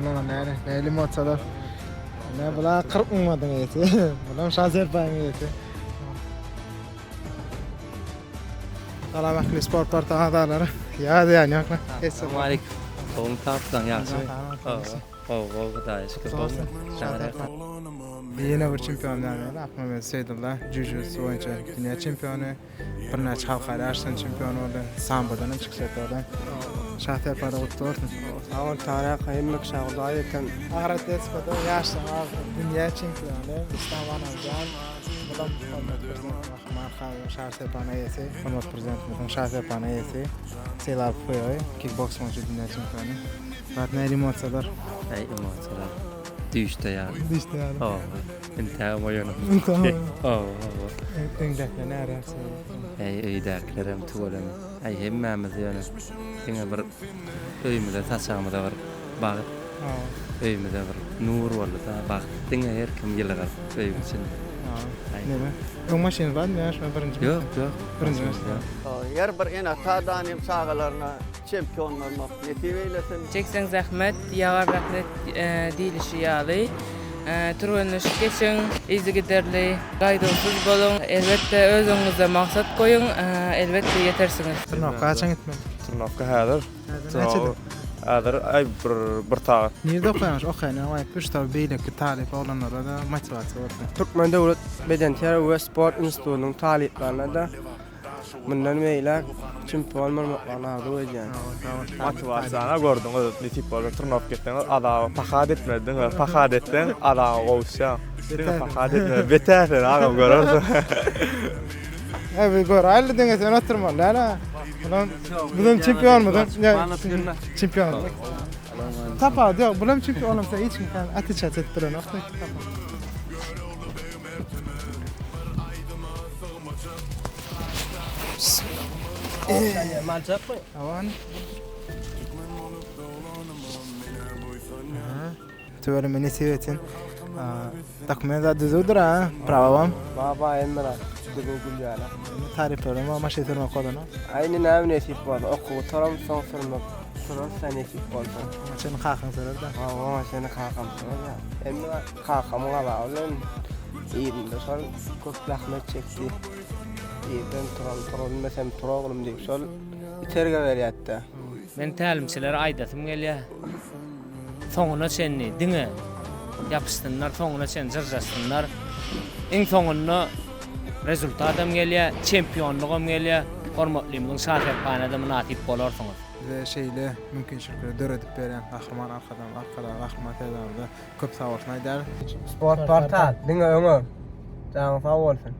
Oglanlar näle? Näli emosiýalar? Ne bula 40 müň manadyň eýesi. Bulam şa serpaýyň eýesi. Salam ähli sport portal agzalary. Ýaz ýan ýokla. Assalamu aleyküm. Gowmy tapsaň ýagşy. Gowy gowy Hudaýa şükür. Ýene bir çempion ýaly Akmammet Seýdulla jiu-jitsu boýunça dünýä çempiony. Birnäçe halkara ýaryşlaryň çempiony boldy. Sambodan hem çykyş etdi ol. Şa serpaýda gutly bolsun. Sag bol Taryk, hemme kişä Hudaý eken. Agyr atletikada ýaşlaryň arasynda dünýä çempiony Rustam Anamjan. Bulam hormatly Prezidentimiz Gahryman Arkadagymyzyň Şa serpaýynyň eýesi, hormatly Prezidentimiziň Şa serpaýynyň eýesi Sylap Huýaý, kikboks boýunça dünýä çempiony. Zat nähili emosiýalar? Äý emosiýalar düýşde ýaly. Düýşde ýaly. Hawa. Intägem oýanyp. Hawa, hawa. Öňdäkiler näme reaksiýa berdi? Äý, öýdäkilerem tüweleme. Äý, hemmämiz ýöne diňe bir öýümize, saçagymyza bir bagt, öýümize bir nur boldy-da, bagt. Diňe her kim ýylgyr öýüň içinde. Hawa. Neme? Öň maşynyňyz barmy ýa şo birinji? Ýok, ýok. Birinji maşyn. Her bir ene-ata danym çagalaryna Çempion bolmak nesip eýlesin. Çekseň zähmet, ýagar rehnet diýlişi ýaly, türgenleşik geçiň, yzygiderli, gaýduwsyz boluň, elbetde öz öňüňizde maksat goýuň, elbetde ýetersiňiz. Trnowka haçan gitmeli? Trnowka häzir. Häzir näçede? Häzir aý bir bir sagat. Nirde okaýaňyz? Okaýan ýeriňi aýyp ber, şo beýleki talyp oglanlara-da motiwasiýa bolsun. Türkmen döwlet bedenterbiýe we sport institutynyň talyplaryna-da Mundan beýläk çempion bolmaklaryny arzuw edýän. Motiwasiýany gördüňiz, nesip bolsa trnowka etseňiz azaba pahat etmeli diňe pahat etseň azaba gowuşýaň. Diňe pahat etmeli. Beter sen agam görersiň. He biz göräýeli diňe sen oturmaly däl-ä. Bulam bulam çempionymyzyň çempion. Tapawut ýok. Bulam çempion olam sen hiç kim otlичаться edip bilenok. Tüweleme nesip etsin. Dokument zat düzüwdir ha, prawam. Baba hemme düzüw gülýärler. Taryplarym bar, maşyn sürmek bolany. Aý indi näme nesip bolsa, okuw gutaram soň sürmek sürerse nesip bolsa. Oňa çenli kakaň sürer-de. Hawa, oňa çenli kakam sürer. Hemme kakamyň azaby bilen Yzynda şol köp zähmet çekdi. Irden turan, turulmasam tur oglum diýip şol itergi berýärdi. Men tälimçilere aýdasym gelýär. Soňuna çenli diňe ýapyşsynlar, soňuna çenli jyrjaşsynlar. Iň soňunda rezultatam gelýär, çempionlygam gelýär. Hormatlymyzyň şa serpaýyna-da mynasyp bolarsyňyz. Bize şeýle mümkinçilikleri döredip berýän Gahryman Arkadagymyz, Arkadagly Gahryman Serdarymyza Köp sag bolsun aýdar. Sport portal diňe öňe. Janyň sag bolsun.